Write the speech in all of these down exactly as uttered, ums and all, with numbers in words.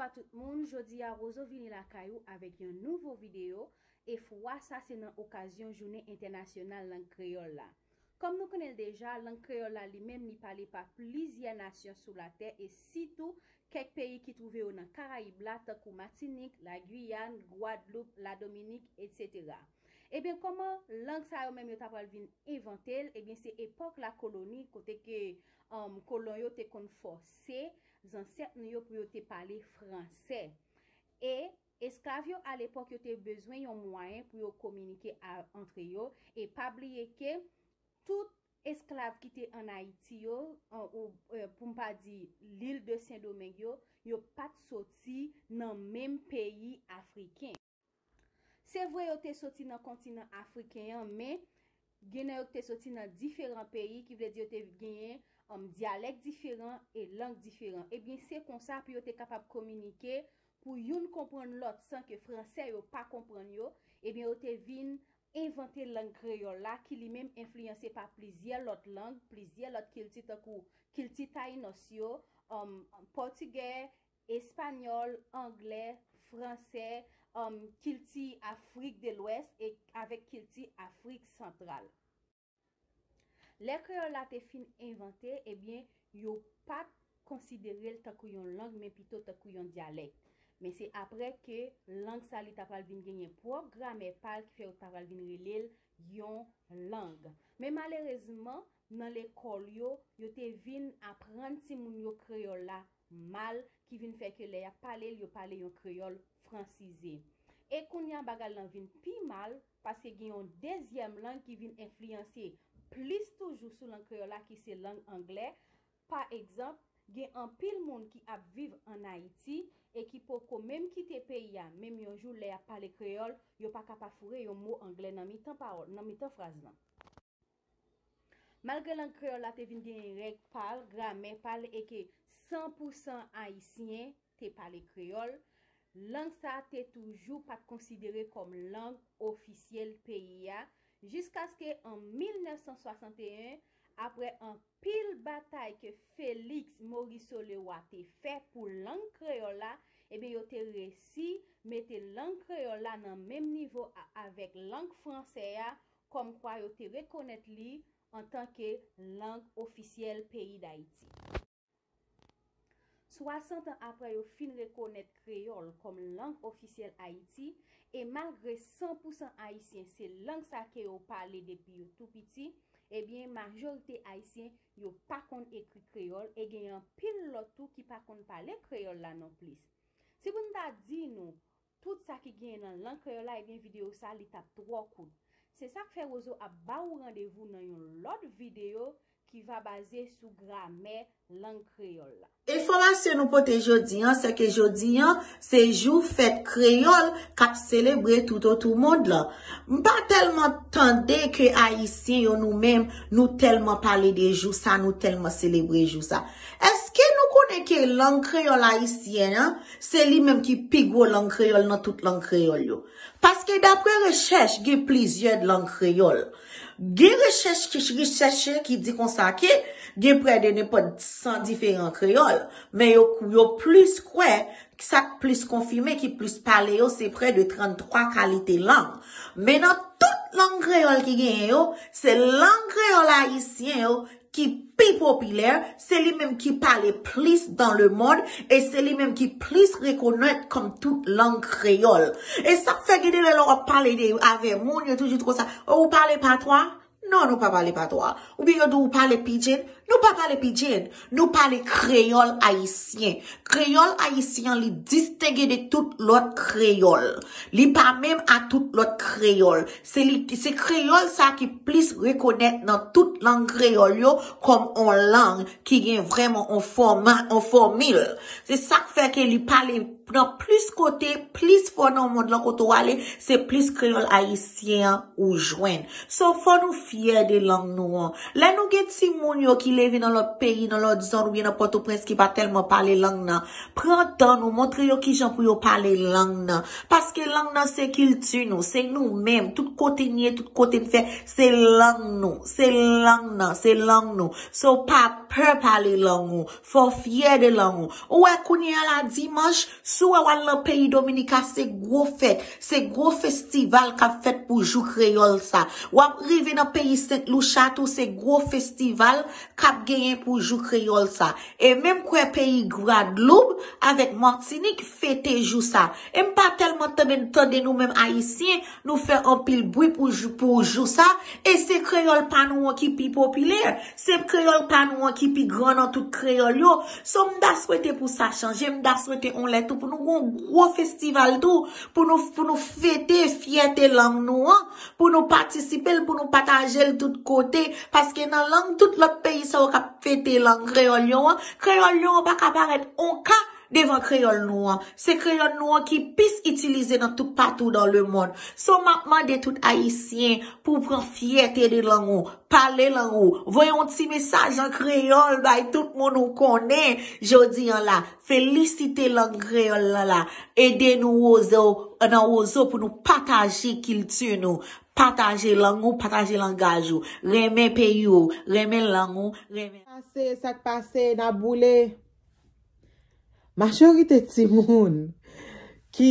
Bonswa tout moun, jodi a Wozo vini lakay ou avèk yon nouvo videyo, e fwa sa se nan okazyon Jounen Entènasyonal Lang Kreyòl la. Kòm nou konnen l deja, lang kreyòl la li menm li pale pa plizyè nasyon sou latè e sitou kèk peyi ki twouve yo nan Karayib la, tankou Matinik, Lagiyàn, Gwadloup, Ladominik, etsetera. Ebyen, kòman lang sa yo menm yo ta pral vin envante l? Ebyen, se epòk lakoloni, kote ke um, kolon yo te konn fòse zansèt nou yo pou yo te pale fransè. E esklav yo alepòk yo te bezwen yon mwayen pou yo kominike a- antre yo. E pa bliye ke tout esklav ki te ann Ayiti yo, an- ou, eh, pou m pa di lil de Sendomeng yo, yo pa t soti nan menm peyi afriken. Se vre yo te soti nan kontinan afriken an, men gen nan yo ki te soti nan diferan peyi, ki vle di yo te genyen um, dyalèk diferan e lang diferan. Ebyen, se konsa pou yo te kapab kominike, pou youn konprann lòt san ke fransè yo pa konprann yo, ebyen, yo te vin envante lang kreyòl la, ki li menm enfliyanse pa plizyè lòt lang, plizyè lòt kilti, tankou kilti Tayinòs yo, um, pòtigè, espanyòl, anglè, fransè, um, kilti Afrik de Lwès e avèk kilti Afrik Santral. Lè kreyòl la te fin envante, ebyen, yo pa t konsidere l tankou yon lang, men pito tankou yon dyalèk. Men se apre ke lang sa li ta pral vin genyen pwòp gramè pa l ki fè yo ta pral vin rele l yon lang. Men malerezman, nan lekòl yo, yo te vin aprann timoun yo kreyòl la mal, ki vin fè ke lè y ap pale l, yo pale yon kreyòl fransize. E kounye a, bagay lan vin pi mal, paske gen yon dezyèm lang ki vin enfliyanse plis toujou sou lang kreyòl la, ki se lang anglè. Pa egzanp, gen anpil moun ki ap viv ann Ayiti e ki poko menm kite peyi a, menm yon jou lè y ap pale kreyòl, yo pa ka pa foure yon mo anglè nan mitan pawòl, nan mitan fraz lan. Malgre lang kreyòl la te vin genyen règ pa l, gramè pa l e ke san pou san Ayisyen te pale kreyòl, lang sa a te toujou pa t konsidere kòm lang ofisyèl peyi a, jiskaske an mil nèf san swasanteyen, apre anpil batay ke Félix Morisseau-Leroy te fè pou lang kreyòl la, ebyen, yo te resi mete lang kreyòl la nan menm nivo a- avèk lang fransè a, kòmkwa yo te rekonèt li antanke lang ofisyèl peyi Dayiti. Swasant an apre yo fin rekonèt kreyòl kòm lang ofisyèl Ayiti, e malgre san pou san Ayisyen se lang sa ke yo pale depi yo tou piti, ebyen, majorite Ayisyen yo pa konn ekri kreyòl, e gen anpil lòt tou ki pa konn pale kreyòl la non plis. Si pou n ta di nou tout sa ki genyen nan lang kreyòl la, ebyen, videyo sa, li t ap twò kout. Se sa k fè Wozo ap ba ou randevou nan yon lòt videyo ki va baze sou gramè lang kreyòl la. Enfòmasyon nou pote jodi an, se ke jodi an, se jou fèt kreyòl k ap selebre toutotou mond lan. M pa tèlman tande ke Ayisyen yo nou menm, nou tèlman pale de jou sa, nou tèlman selebre jou sa. Èske nou konnen ke lang kreyòl ayisyen an, se li menm ki pi gwo lang kreyòl nan tout lang kreyòl yo? Paske dapre rechèch, gen plizyè lang kreyòl. Gen rechèch ki rechèche ki di konsa ke gen prè de nenpòt san diferan kreyòl, men yo, yo plis kwè, sa k plis konfime, ki plis pale yo, se prè de tranntwa kalite lang. Men nan tout lang kreyòl ki genyen yo, se lang kreyòl ayisyen yo ki pi popilè, se li menm ki pale plis dans le monde, e se li menm ki plis rekonèt kòm tout lang kreyòl. E sa k fè gen de lè lè w ap pale de, avè moun, yo toujou di konsa, "O, ou pale patwa?" Non, nou pa pale patwa. Oubyen yo di w pale pidgin. Nou pa pale pidgin. Nou pale kreyòl ayisyen. Kreyòl ayisyen an, li distenge de tout lòt kreyòl. Li pa menm a tout lòt kreyòl. Se li, se kreyòl sa ki plis rekonèt nan tout lang kreyòl yo kòm on lang ki gen vrèman on fòma, on fòmil. Se sa k fè ke li pale Nan plis kote, plis fò nan mond lan kote w ale, se plis kreyòl ayisyen an ou jwenn. So, fò nou fyè de lang nou an. Lè nou gen timoun yo ki leve nan lòt peyi, nan lòt zòn oubyen nan Pòtoprens ki pa tèlman pale lang nan, pran tan nou, montre yo kijan pou yo pale lang nan. Paske lang nan se kilti nou, se nou menm. Tout kote n ye, tout kote n fè, se lang nou, se lang nan, se lang nou. So, pa pè pale lang ou, fò w fyè de lang ou. Ou wè kounye a la dimanch, si w wè w al nan peyi Dominika, se gwo fèt, se gwo festival k ap fèt pou jou kreyòl sa. W ap rive nan peyi Sent Lucha tou, se gwo festival k ap genyen pou jou kreyòl sa. E menm kwè peyi Gwadloup avèk Matinik fete jou sa. E m pa tèlman tande, tande nou menm Ayisyen, nou fè anpil bri pou jou, pou jou sa, e se kreyòl pa nou an ki pi popilè, se kreyòl pa nou an ki pi gran nan tout kreyòl yo. So, m ta swete pou sa chanje, m ta swete on lè tou pou nou gen yon gwo festival tou, pou nou, pou nou fete fyète lang nou an, pou nou patisipe l, pou nou pataje l tout kote, paske nan lang tout lòt peyi sa yo k ap fete lang kreyòl yo an, kreyòl yo an pa ka parèt on ka devan kreyòl nou an. Se kreyòl nou an ki plis itilize nan toupatou dans le monde. So, m ap mande tout Ayisyen pou w pran fyète de lang ou, pale lang ou, voye yon ti mesaj an kreyòl bay tout moun ou konnen jodi an la. Felisite lang kreyòl lan la. Ede nou wozo, nan wozo pou nou pataje kilti nou, pataje lang ou, pataje langaj ou, renmen peyi ou, renmen lang ou, renmen. Pase, sa k pase, n ap boule. Majorite timoun ki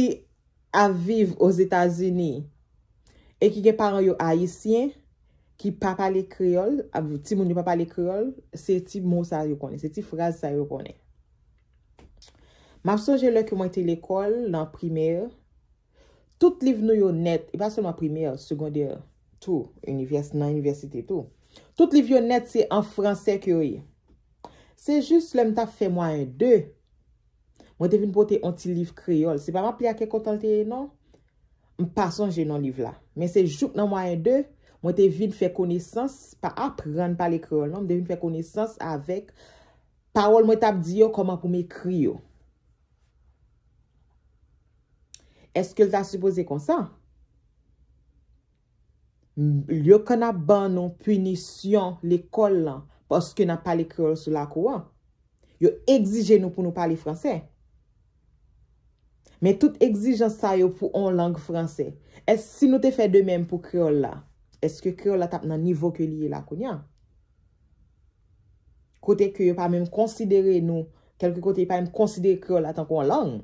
ap viv Ozetazini e ki gen paran yo ayisyen, ki pa pale kreyòl, ap, timoun yo pa pale kreyòl, se ti mo sa yo konnen, se ti fraz sa yo konnen. M ap sonje lè ke mwen te lekòl, nan primè, tout liv nou yo nèt, e pa sèlman primè, segondè tou, inivès-, nan inivèsite tou. Tout liv yo nèt se an fransè ke yo ye. Se jis lè m t ap fè mwayen de, mwen te vin pote yon ti liv kreyòl. Se pa m ap li a kè kontan l te ye, non. M pa sonje non liv la. Men se jouk nan mwayen de, mwen te vin fè konesans, pa aprann pale kreyòl, non. M te vin fè konesans avèk pawòl mwen t ap di yo, kòman pou m ekri yo. Èske l ta sipoze konsa? M-, yo konn ap ban nou pinisyon lekòl lan paske n ap pale kreyòl sou lakou an. Yo egzije nou pou nou pale fransè. Men tout egzijans sa yo pou on lang fransè. Èske si nou te fè de menm pou kreyòl la, èske kreyòl la t ap nan nivo ke li ye la kounye a? Kote ke yo pa menm konsidere nou, kèlke kote yo pa menm konsidere kreyòl la tankou yon lang.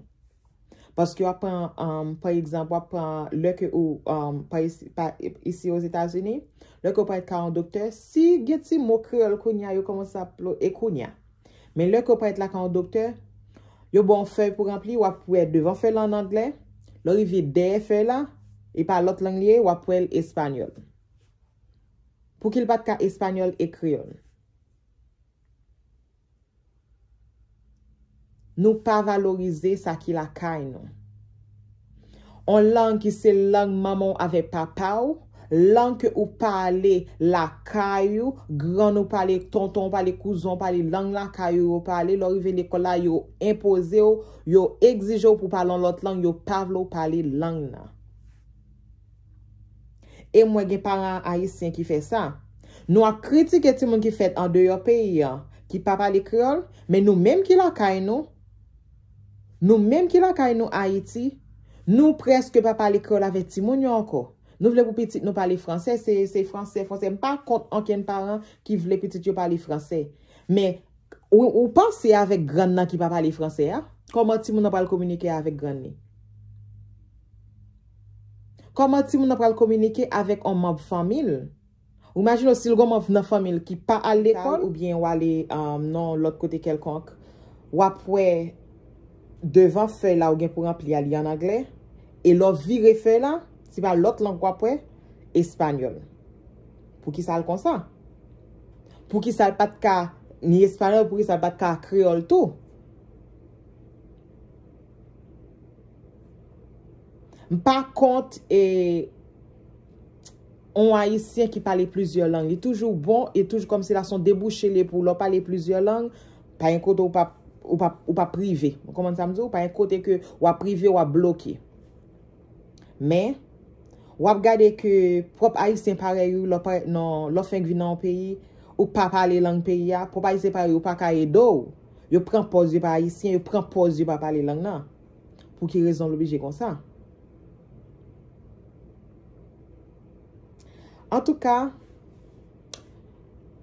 Paske w ap pran, um, pa egzanp, w ap pran lè ke ou, um, pa isi, pa, isi Ozetazini, lè ke w parèt ka yon doktè, si gen ti mo kreyòl kounye a, yo kòmanse ap lo-, e kounye a. Men lè ke w parèt la ka yon doktè, yo ba w yon fèy pou ranpli, w ap wè devan fèy la an anglè, lè w rive dèyè fèy la, e pa lòt lang li ye, w ap wè l espanyòl. Pouki l pa t ka espanyòl e kreyòl? Nou pa valorize sa ki lakay nou. On lang ki se lang manman w avèk papa w, lang ke ou pale lakay ou, grann ou pale, tonton w pale, kouzen w pale, lang lakay ou yo pale, lè w rive lekòl la, yo enpoze w, yo egzije w pou w pale yon lòt lang, yo pa vle w pale lang nan. E mwen gen paran ayisyen ki fè sa. Nou ap kritike timoun ki fèt andeyò peyi an, ki pa pale kreyòl, men nou menm ki lakay nou, nou menm ki lakay nou Ayiti, nou prèske pa pale kreyòl avèk timoun yo ankò. Nou vle pou pitit nou pale fransè, se, se fransè, fransè. M pa kont okenn paran ki vle pitit yo pale fransè. Men, ou, ou panse avèk grann nan ki pa pale fransè a? Kòman timoun nan pral kominike avèk grann li? Kòman timoun nan pral kominike avèk yon manm fanmi l? Ou imajine w, si l gon manm nan fanmi l ki pa al lekòl, oubyen w ale, um, nan lòt kote kèlkonk, w ap wè devan fèy la ou gen pou ranpli a, li an anglè, e lè w vire fèy la, se pa lòt lang w ap wè, espanyòl. Poukisa l konsa? Poukisa l pa t ka ni espanyòl, poukisa l pa t ka kreyòl tou? M pa kont, e, on ayisyen ki pale plizyè lang. Li toujou bon, e toujou kòmsi la se yon debouche li ye pou lè w pale plizyè lang, pa gen kote w p ap ou p ap, ou p ap rive. Ou konprann sa m di w? Pa gen kote ke w ap rive, w ap bloke. Men, w ap gade ke pwòp Ayisyen parèy ou, lè w parèt nan, lè w fenk vin nan yon peyi, ou pa pale lang peyi a, pwòp Ayisyen parèy ou pa ka ede w. Yo pran pòz yo pa Ayisyen, yo pran pòz yo pa pale lang nan. Pou ki rezon l oblije konsa? Antouka,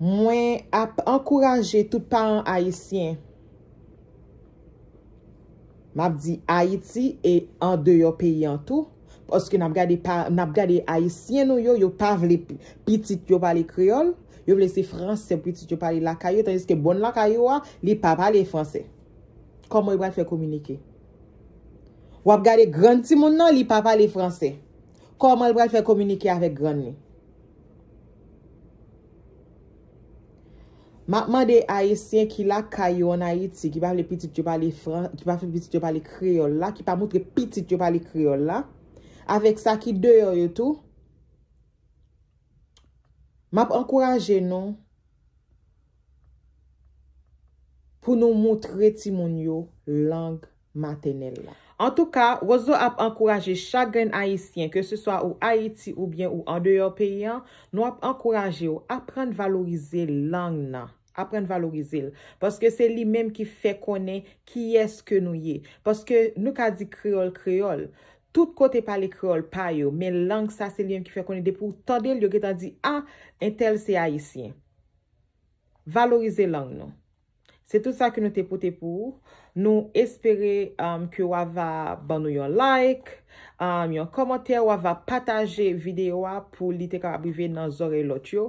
mwen ap ankouraje tout paran ayisyen. M ap di Ayiti e andeyò peyi an tou. Paske n ap gade pa, n ap gade ayisyen nou yo, yo pa vle pi-, pitit yo pale kreyòl. Yo vle se fransè pitit yo pale lakay yo, tandiske bòn lakay yo a, li pa pale fransè. Kòman yo pral fè kominike? W ap gade grann timoun nan, li pa pale fransè. Kòman l pral fè kominike avèk grann li? M ap mande Ayisyen ki lakay yo ann Ayiti, ki pa vle pitit yo pale fran-, ki pa vle pitit yo pale kreyòl la, ki pa moutre pitit yo pale kreyòl la, avèk sa ki deyò yo tou, m ap ankouraje nou pou nou moutre timoun yo lang matènèl la. Antouka, Rozo ap ankouraje chak grenn Ayisyen, ke se swa ou Ayiti oubyen ou andeyò peyi an, nou ap ankouraje w aprann valorize lang nan. Aprann valorize l. Paske se li menm ki fè konnen kiyès ke nou ye. Paske nou ka di kreyòl, kreyòl. Tout kote pale kreyòl pa yo, men lang sa se li menm ki fè konnen depi w tande l, yo gentan di, "A, entèl se ayisyen." Valorize lang nou. Se tout sa ke nou te pote pou ou. Nou espere, um, ke w ava ban nou yon like, um, yon kòmantè, w ava pataje videyo a pou li te kapab rive nan zòrèy lòt yo.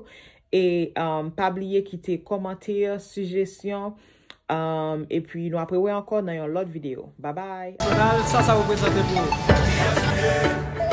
E, um, pa bliye kite kòmantè, sijesyon, um, epi nou ap rewè ankò nan yon lòt videyo. Babay! Jounal, sa sa reprezante pou ou?